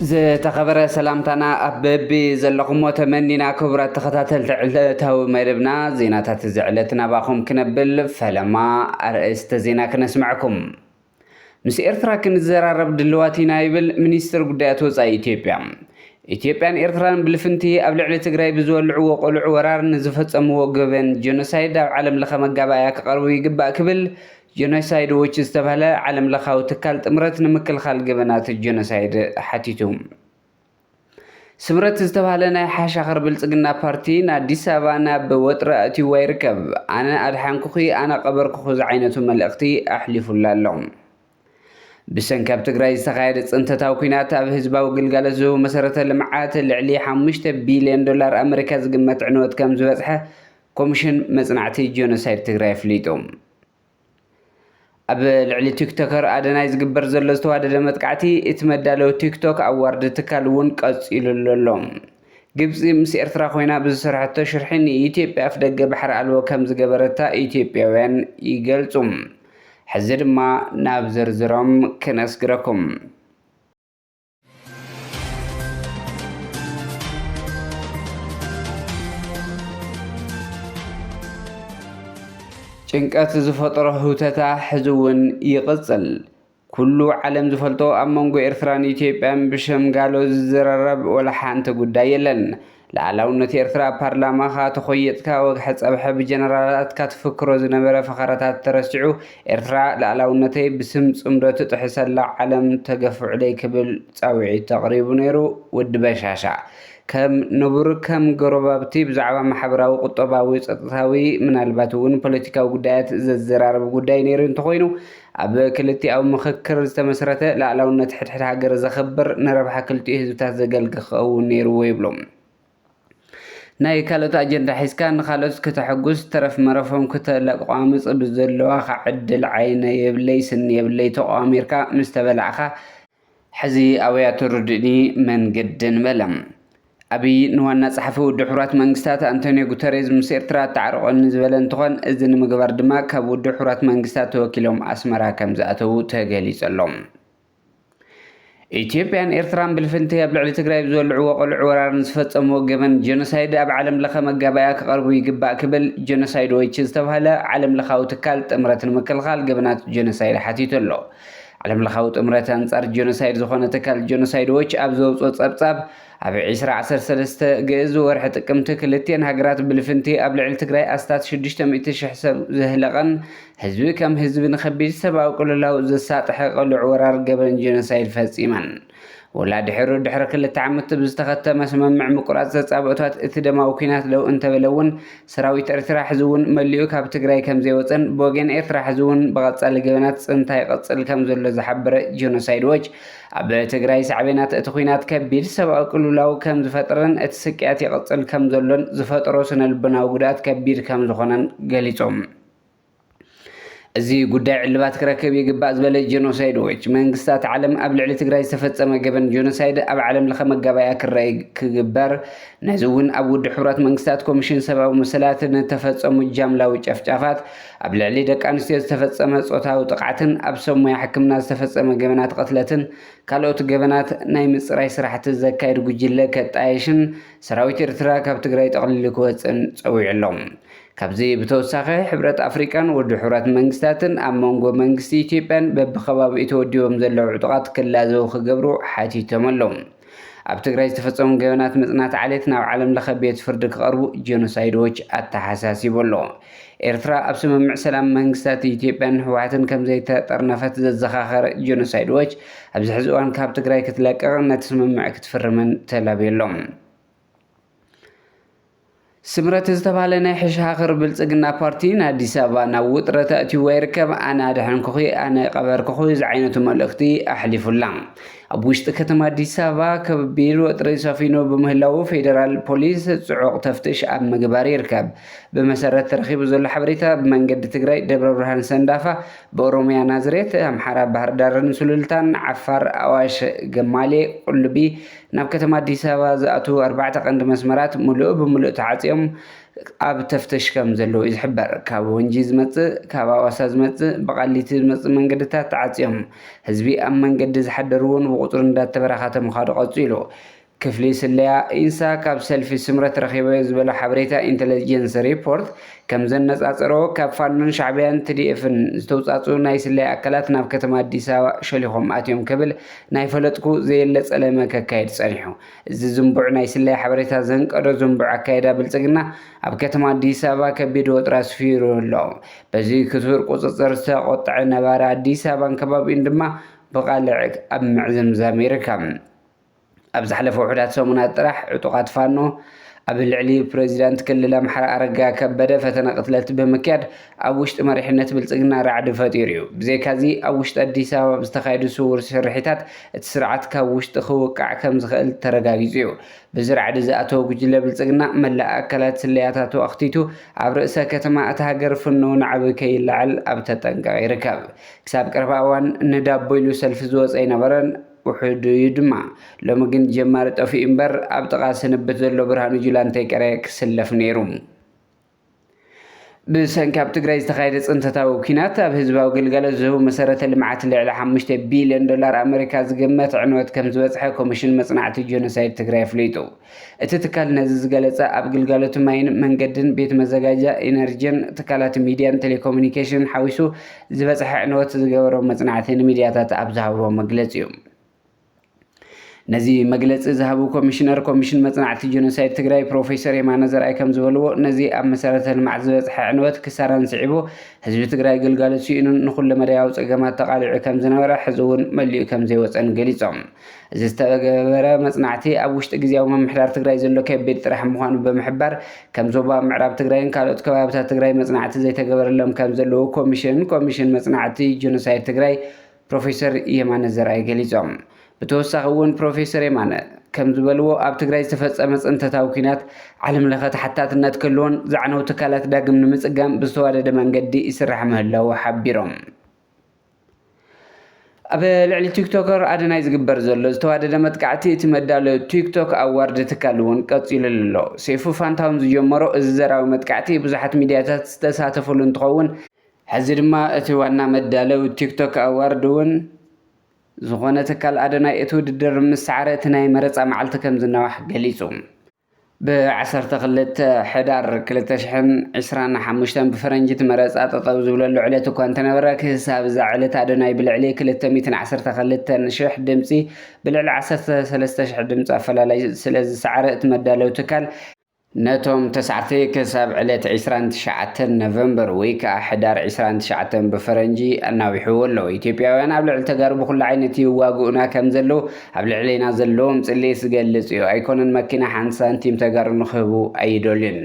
ዝተኸበረ ሰላምታና ኣብ በቢ ዘለኹሞ ተመኒና። ክቡራት ተኸታተልቲ ዕለታዊ መደብና ዜናታት እዚ ዕለት ናባኹም ክነብል ፈለማ ኣርእስተ ዜና ክነስምዐኩም። ምስ ኤርትራ ክንዘራረብ ድልዋት ኢና ይብል ሚኒስትር ጉዳያት ወጻኢ ኢትዮጵያ። ኢትዮጵያን ኤርትራን ብልፍንቲ ኣብ ልዕሊ ትግራይ ብዝወልዕዎ ቆልዑ ወራር ንዝፈጸምዎ ገበን ጀኖሳይድ ኣብ ዓለም ለኸ መጋባእያ ክቐርቡ ይግባእ ክብል ጀኖሳይድ ዎች ዝተባህለ ዓለም ለኻዊ ትካል ጥምረት ንምክልኻል ገበናት ጀኖሳይድ ሓቲቱ። ስምረት ዝተባህለ ናይ ሓሻኽር ብልጽግና ፓርቲ ንኣዲስ ኣበባ ናብ ወጥሪ ኣእትይዋ ይርከብ። ኣነ ኣድሓንኩኺ፣ ኣነ ቀበርኩኹ ዝዓይነቱ መልእኽቲ ኣሕሊፉላ ኣሎ። ብሰንኪ ኣብ ትግራይ ዝተኻየደ ጽንተታዊ ኲናት ኣብ ህዝባዊ ግልጋሎት ዝህቡ መሰረተ ልምዓት ልዕሊ ሓሙሽተ ቢልዮን ዶላር ኣመሪካ ዝግመት ዕንወት ከም ዝበጽሐ ኮሚሽን መጽናዕቲ ጀኖሳይድ ትግራይ ኣፍሊጡ። ኣብ ልዕሊ ቲክቶከር ኣደናይ ዝግበር ዘሎ ዝተዋደደ መጥቃዕቲ፣ እቲ መዳለዊ ቲክቶክ ኣዋርድ ትካል እውን ቀጺሉሉ ኣሎ። ግብጺ ምስ ኤርትራ ኮይና ብዝሰርሐቶ ሽርሒ ንኢትዮጵያ ኣፍደገ ባሕሪ ኣልቦ ከም ዝገበረታ ኢትዮጵያውያን ይገልጹ። ሕዚ ድማ ናብ ዝርዝሮም ክነስግረኩም። ጭንቀት ዝፈጠሮ ህውተታ ሕዚ እውን ይቕጽል። ኩሉ ዓለም ዝፈልጦ ኣብ መንጎ ኤርትራን ኢትዮጵያን ብሸምጋሎ ዝዘራረብ ወላ ሓንቲ ጉዳይ የለን። ልኣላውነት ኤርትራ ኣብ ፓርላማኻ ተኾየጥካ ወግሐ ጸብሐ ብጀነራላትካ ትፍክሮ ዝነበረ ፈኸራታት ተረሲዑ፣ ኤርትራ ልኣላውነተይ ብስም ጽምዶ ትጥሕስ ኣላ፣ ዓለም ተገፍዑለይ ክብል ጻውዒት ኣቕሪቡ ነይሩ። ወዲ በሻሻ ከም ንቡር ከም ጎረባብቲ ብዛዕባ ማሕበራዊ፣ ቁጠባዊ፣ ጸጥታዊ፣ ምናልባት እውን ፖለቲካዊ ጉዳያት ዘዘራርብ ጉዳይ ነይሩ እንተኾይኑ፣ ኣብ ክልቲኣዊ ምኽክር ዝተመስረተ ልኣላውነት ሕድሕድ ሃገር ዘኽብር፣ ንረብሓ ክልቲኡ ህዝብታት ዘገልግል ክኸውን ነይርዎ ይብሉ። ናይ ካልኦት ኣጀንዳ ሒዝካ ንኻልኦት ክተሐጉስ፣ ተረፍ መረፎም ክተለቋምጽ ብዘለዋኻ ዕድል ዓይነ የብለይ ስኒ የብለይ ተቋሚርካ ምስ ተበላዕኻ፣ ሕዚ ኣበይ ኣትርድእኒ መንገድን በለ። ኣብይ ንዋና ጸሓፊ ውድብ ሕቡራት መንግስታት ኣንቶኒዮ ጉተሬዝ ምስ ኤርትራ ኣተዓርቆኒ ዝበለ እንትኾን፣ እዚ ንምግባር ድማ ካብ ውድብ ሕቡራት መንግስታት ተወኪሎም ኣስመራ ከም ዝኣተዉ ተገሊጹ ኣሎ። ኢትዮጵያን ኤርትራን ብልፍንቲ ኣብ ልዕሊ ትግራይ ብዝወልዕዎ ቆልዑ ወራር ንዝፈጸምዎ ገበን ጀኖሳይድ ኣብ ዓለም ለኸ መጋባእያ ክቐርቡ ይግባእ ክብል ጀኖሳይድ ዎች ዝተባህለ ዓለም ለኻዊ ትካል ጥምረት ንምክልኻል ገበናት ጀኖሳይድ ሓቲቱ ኣሎ። ዓለም ለኻዊ ጥምረት ኣንጻር ጀኖሳይድ ዝኾነ ትካል ጀኖሳይድ ዎች ኣብ ዘውፅኦ ጸብጻብ፣ ኣብ ዕስራ ዓሰርተ ሰለስተ ግእዝ ወርሒ ጥቅምቲ ክልቲኤን ሃገራት ብልፍንቲ ኣብ ልዕሊ ትግራይ ኣስታት ሽዱሽተ ሚእቲ ሽሕ ሰብ ዘህለቐን ህዝቢ ከም ህዝቢ ንኸቢድ ሰብኣዊ ቅልውላው ዘሳጥሐ ቅሉዕ ወራር ገበን ጀኖሳይድ ፈጺመን። ወላ ድሕሩ ድሕሪ ክልተ ዓመት ብዝተኸተመ ስምምዕ ምቁራጽ ተጻብኦታት እቲ ደማዊ ኲናት ደው እንተበለ እውን፣ ሰራዊት ኤርትራ ሕዚ እውን መሊኡ ካብ ትግራይ ከም ዘይወጸን ብወገን ኤርትራ ሕዚ እውን ብቐጻሊ ገበናት ጽንታ ይቐጽል ከም ዘሎ ዝሓበረ ጀኖሳይድ ዎች፣ ኣብ ትግራይ ሳዕቤናት እቲ ኲናት ከቢድ ሰብኣዊ ቅልውላው ከም ዝፈጥርን እቲ ስቅያት ይቐጽል ከም ዘሎን ዝፈጥሮ ስነ ልቦናዊ ጉድኣት ከቢድ ከም ዝኾነን ገሊጾም። እዚ ጉዳይ ዕልባት ክረክብ ይግባእ ዝበለ ጀኖሳይድ ዎች፣ መንግስታት ዓለም ኣብ ልዕሊ ትግራይ ዝተፈጸመ ገበን ጀኖሳይድ ኣብ ዓለም ለኸ መጋባእያ ክረኣይ ክግበር፣ ነዚ እውን ኣብ ውድብ ሕቡራት መንግስታት ኮሚሽን ሰብኣዊ መሰላት ንተፈጸሙ ጃምላዊ ጨፍጫፋት፣ ኣብ ልዕሊ ደቂ ኣንስትዮ ዝተፈጸመ ጾታዊ ጥቕዓትን ኣብ ሰብ ሞያ ሕክምና ዝተፈጸመ ገበናት ቅትለትን ካልኦት ገበናት ናይ ምጽራይ ስራሕቲ ዘካይድ ጉጅለ ከጣየሽን ሰራዊት ኤርትራ ካብ ትግራይ ጠቕሊሉ ክወጽእን ጸዊዑ ኣሎ። ካብዚ ብተወሳኺ፣ ሕብረት ኣፍሪቃን ውድብ ሕቡራት መንግስታትን ኣብ መንጎ መንግስቲ ኢትዮጵያን በብኸባቢኡ ተወዲቦም ዘለዉ ዕጡቓት ክላዘቡ ክገብሩ ሓቲቶም ኣለዉ። ኣብ ትግራይ ዝተፈጸሙ ገበናት ምጽናት ዓሌት ናብ ዓለም ለኸ ቤት ፍርዲ ክቐርቡ ጀኖሳይድ ዎች ኣተሓሳሲቡ ኣሎ። ኤርትራ ኣብ ስምምዕ ሰላም መንግስታት ኢትዮጵያን ህወሓትን ከም ዘይተጠርነፈት ዘዘኻኸረ ጀኖሳይድ ዎች፣ ኣብዚ ሕዚ እዋን ካብ ትግራይ ክትለቅቕን ነቲ ስምምዕ ክትፍርምን ተላብዩ ኣሎ። ስምረት ዝተባህለ ናይ ሕሻኽር ብልጽግና ፓርቲ ንኣዲስ ኣበባ ናብ ውጥረት ኣእትይዋ ይርከብ። ኣነ ኣድሐንኩኺ፣ ኣነ ቀበርኩኹ ዝዓይነቱ መልእኽቲ ኣሕሊፉላ። ኣብ ውሽጢ ከተማ ኣዲስ ኣበባ ከቢድ ወጥሪ ሰፊኑ ብምህላዉ ፌደራል ፖሊስ ጽዑቕ ተፍትሽ ኣብ ምግባር ይርከብ። ብመሰረት ተረኺቡ ዘሎ ሓበሬታ፣ ብመንገዲ ትግራይ ደብረ ብርሃን ሰንዳፋ፣ ብኦሮምያ ናዝሬት፣ ኣምሓራ ባህር ዳርን ሱሉልታን፣ ዓፋር ኣዋሽ ገማሌ፣ ቁልቢ፣ ናብ ከተማ ኣዲስ ኣበባ ዝኣትዉ ኣርባዕተ ቀንዲ መስመራት ምሉእ ብምሉእ ተዓፅዮም ኣብ ተፍተሽ ከም ዘለዉ እዩ ዝሕበር። ካብ ወንጂ ዝመፅእ፣ ካብ ኣዋሳ ዝመፅእ፣ ብቃሊቲ ዝመፅእ መንገድታት ተዓፅዮም። ህዝቢ ኣብ መንገዲ ዝሓደር እውን ብቁፅሪ እንዳተበራኸተ ምዃኑ ቀፂሉ። ክፍሊ ስለያ ኢንሳ ካብ ሰልፊ ስምረት ረኺበዮ ዝበሎ ሓበሬታ ኢንተለጀንስ ሪፖርት ከም ዘነጻጸሮ፣ ካብ ፋኖን ሻዕቢያን ቲ ዲ ኤፍን ዝተውጻጹ ናይ ስለያ ኣካላት ናብ ከተማ ኣዲስ ኣበባ ሸሊኾም ኣትዮም ክብል ናይ ፈለጥኩ ዘየለ ጸለመ ከካይድ ጸኒሑ። እዚ ዝንቡዕ ናይ ስለያ ሓበሬታ ዘንቀዶ ዝንቡዕ ኣካይዳ ብልጽግና ኣብ ከተማ ኣዲስ ኣበባ ከቢድ ወጥሪ ኣስፊሩ ኣሎ። በዚ ክቱር ቁጽጽር ዝተቖጥዐ ነባሪ ኣዲስ ኣበባን ከባቢኡን ድማ ብቓልዕ ኣብ ምዕዝምዛም ይርከብ። ኣብ ዝሓለፈ ውሑዳት ሰሙናት ጥራሕ ዕጡቓት ፋኖ ኣብ ልዕሊ ፕሬዚዳንት ክልል ኣምሓራ ኣረጋ ከበደ ፈተነ ቅትለት ብምክያድ ኣብ ውሽጢ መሪሕነት ብልጽግና ራዕዲ ፈጢሩ እዩ። ብዘይካዚ ኣብ ውሽጢ ኣዲስ ኣበባ ብዝተኻየዱ ስውር ስርሒታት እቲ ስርዓት ካብ ውሽጢ ክውቃዕ ከም ዝኽእል ተረጋጊጹ እዩ። በዚ ራዕዲ ዝኣተወ ጉጅለ ብልጽግና መላእ ኣካላት ስለያታቱ ኣኽቲቱ ኣብ ርእሰ ከተማ እታ ሃገር ፍንው ናዕቢ ከይለዓል ኣብ ተጠንቀቕ ይርከብ። ክሳብ ቀረባ እዋን ንዳቦ ኢሉ ሰልፊ ዝወጸ ኣይነበረን። ውሑድ እዩ ድማ። ሎሚ ግን ጀማሪ ጠፊኡ እምበር ኣብ ጥቓ ስንብት ዘሎ ብርሃኑ ጁላ እንተይቀረ ክስለፍ ነይሩ። ብሰንኪ ኣብ ትግራይ ዝተኻየደ ጽንተታዊ ኲናት ኣብ ህዝባዊ ግልጋሎት ዝህቡ መሰረተ ልምዓት ልዕሊ ሓሙሽተ ቢልዮን ዶላር ኣመሪካ ዝግመት ዕንወት ከም ዝበጽሐ ኮሚሽን መጽናዕቲ ጆኖሳይድ ትግራይ ኣፍሊጡ። እቲ ትካል ነዚ ዝገለጸ ኣብ ግልጋሎት ማይን መንገድን ቤት መዘጋጃ ኢነርጂን ትካላት ሚድያን ቴሌኮሙኒኬሽንን ሓዊሱ ዝበጽሐ ዕንወት ዝገበሮ መጽናዕቲ ንሚድያታት ኣብ ዝሃብዎ መግለጺ እዩ። ነዚ መግለጺ ዝሃቡ ኮሚሽነር ኮሚሽን መጽናዕቲ ጆኖሳይድ ትግራይ ፕሮፌሰር የማነ ዘርኣይ ከም ዝበልዎ፣ ነዚ ኣብ መሰረተ ልምዓት ዝበጽሐ ዕንወት ክሳራን ስዒቡ ህዝቢ ትግራይ ግልጋሎት ስኢኑን ንኹለመዳያዊ ጸገማት ተቓሊዑ ከም ዝነበረ ሕዚ እውን መሊኡ ከም ዘይወጸን ገሊጾም። እዚ ዝተገበረ መጽናዕቲ ኣብ ውሽጢ ግዝያዊ ምምሕዳር ትግራይ ዘሎ ከቢድ ጥራሕ ምዃኑ ብምሕባር፣ ከም ዞባ ምዕራብ ትግራይን ካልኦት ከባብታት ትግራይ መጽናዕቲ ዘይተገበረሎም ከም ዘለዉ ኮሚሽን ኮሚሽን መጽናዕቲ ጆኖሳይድ ትግራይ ፕሮፌሰር የማነ ዘርኣይ ገሊጾም። ብተወሳኺ እውን ፕሮፌሰር የማነ ከም ዝበልዎ፣ ኣብ ትግራይ ዝተፈጸመ ጽንተታዊ ኲናት ዓለም ለኸ ተሓታትነት ክህልዎን ዝዓነው ትካላት ዳግም ንምጽጋን ብዝተዋደደ መንገዲ ይስራሕ ምህላዉ ሓቢሮም። ኣብ ልዕሊ ቲክቶከር ኣደናይ ዝግበር ዘሎ ዝተዋደደ መጥቃዕቲ እቲ መዳሎ ቲክቶክ ኣዋርድ ትካል እውን ቀጺሉ ኣሎ። ሴፉ ፋንታሁን ዝጀመሮ እዚ ዘራዊ መጥቃዕቲ ብዙሓት ሚድያታት ዝተሳተፈሉ እንትኸውን፣ ሕዚ ድማ እቲ ዋና መዳለው ቲክቶክ ኣዋርድ እውን ዝኾነ ትካል ኣደናይ እቲ ውድድር ምስ ሰዓረ እቲ ናይ መረፃ መዓልቲ ከም ዝናዋሕ ገሊጹ። ብ ዓሰርተ ክልተ ሕዳር ክልተ ሽሕን ዕስራን ሓሙሽተን ብፈረንጂ እቲ መረፃ ጠጠው ዝብለሉ ዕለት እኳ እንተነበረ፣ ክሳብ እዛ ዕለት ኣደናይ ብልዕሊ ክልተ ሚእትን ዓሰርተ ክልተን ሽሕ ድምፂ ብልዕሊ ዓሰርተ ሰለስተ ሽሕ ድምፂ ኣፈላላይ ስለ ዝሰዓረ እቲ መዳለው ትካል ነቶም ተሳዕርቲ ክሳብ ዕለት ዕስራን ትሽዓተን ኖቨምበር ወይ ከዓ ሕዳር ዕስራን ትሽዓተን ብፈረንጂ ኣናዊሕዎ ኣሎ። ኢትዮጵያውያን ኣብ ልዕሊ ተጋሩ ብኩሉ ዓይነት ይዋግኡና ከም ዘለዉ ኣብ ልዕሌና ዘለዎም ጽልኢ ዝገልጽ እዩ። ኣይኮነን መኪና ሓንቲ ሳንቲም ተጋሩ ንክህቡ ኣይደልዩን።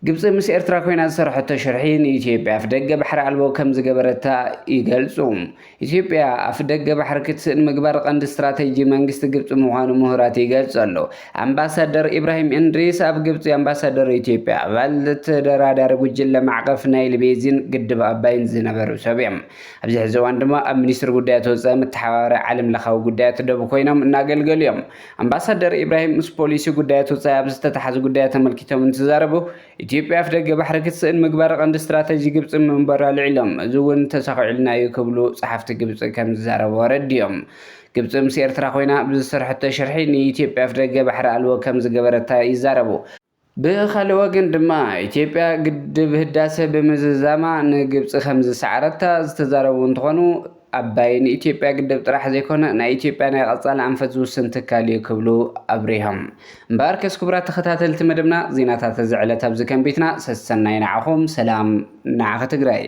ግብፂ ምስ ኤርትራ ኮይና ዝሰርሐቶ ሽርሒ ንኢትዮጵያ ኣፍደገ ባሕሪ ኣልቦ ከም ዝገበረታ ይገልጹ። ኢትዮጵያ ኣፍደገ ባሕሪ ክትስእን ምግባር ቀንዲ ስትራተጂ መንግስቲ ግብፂ ምዃኑ ምሁራት ይገልጹ ኣለዉ። ኣምባሳደር ኢብራሂም እንድሪስ ኣብ ግብፂ ኣምባሳደር ኢትዮጵያ፣ ኣባል ተደራዳሪ ጉጅለ ማዕቐፍ ናይል ቤዚን ግድብ ኣባይን ዝነበሩ ሰብ እዮም። ኣብዚ ሕዚ እዋን ድማ ኣብ ሚኒስትሪ ጉዳያት ወፃኢ መተሓባበሪ ዓለም ለኻዊ ጉዳያት ደቡብ ኮይኖም እናገልገሉ እዮም። ኣምባሳደር ኢብራሂም ምስ ፖሊሲ ጉዳያት ወፃኢ ኣብ ዝተተሓዙ ጉዳያት ተመልኪቶም እንትዛረቡ፣ ኢትዮጵያ ኣፍደገ ባሕሪ ክትስእን ምግባር ቀንዲ ስትራተጂ ግብፂ ምንባሩ ኣልዒሎም፣ እዚ እውን ተሳኺዑልና እዩ ክብሉ ጸሓፍቲ ግብፂ ከም ዝዛረቡ ኣረዲኦም። ግብፂ ምስ ኤርትራ ኮይና ብዝሰርሐቶ ሽርሒ ንኢትዮጵያ ኣፍደገ ባሕሪ ኣልቦ ከም ዝገበረታ ይዛረቡ። ብኻልእ ወገን ድማ ኢትዮጵያ ግድብ ህዳሰ ብምዝዛማ ንግብፂ ከም ዝሰዓረታ ዝተዛረቡ እንትኾኑ፣ ኣባይ ንኢትዮጵያ ግድብ ጥራሕ ዘይኮነ ናይ ኢትዮጵያ ናይ ቀፃሊ ኣንፈት ዝውስን ትካል እዩ ክብሉ ኣብሪሆም። እምበኣርከስ ክቡራት ተኸታተልቲ መደብና፣ ዜናታት እዚ ዕለት ኣብዚ ከንቢትና። ሰሰናይ ንዓኹም፣ ሰላም ንዓኺ ትግራይ።